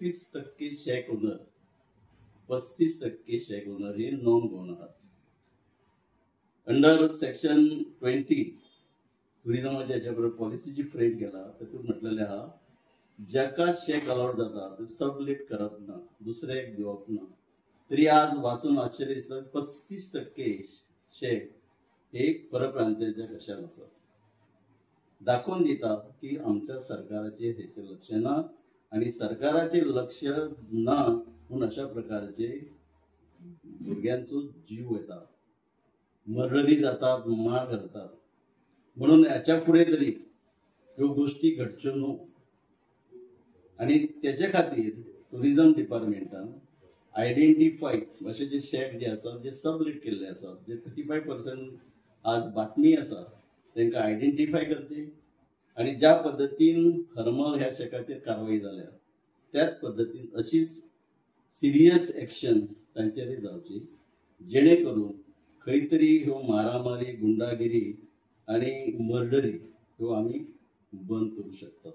35% shack owner, 35% shack owner हे non Goan आहात. Under section 20 टुरिजमाच्या हेच्या बरोबर पॉलिसी जी फ्रेम केला तातूंत म्हटलेलें आहा, ज्याका शॅक अलाउड जाता ते सबलेट करप ना, दुसऱ्याक दिवप ना. तरी आज वाचून आश्चर्य दिसता, 35% शॅक हे परप्रांतीयाच्या कशाक आसा. दाखोवन दिता की आमच्या सरकाराचेर हेचें लक्ष ना आनी सरकाराचेर लक्ष ना म्हूण अशा प्रकारचे भुरग्यांचो जीव वता, मर्डरी जातात, मार घालतात. म्हणून ह्याच्या फुडें तरी ह्यो गोश्टी घडच्यो न्हू आनी तेचे खातीर टुरिजम डिपार्टमेंटान आयडेंटिफाय अशे जे शॅक जे आसा, जे सबलेट केल्ले आसा, जे 35% आज बातमी आसा, तांकां आयडेंटिफाय करचे आनी ज्या पद्दतीन हरमल ह्या शॅकाचेर कारवाई जाल्या त्याच पद्दतीन अशीच सिरियस एक्शन तांचेरय जावची, जेणे करून खंय तरी ह्यो मारामारी, गुंडागिरी आनी मर्डरी ह्यो आमी बंद करूं शकतात.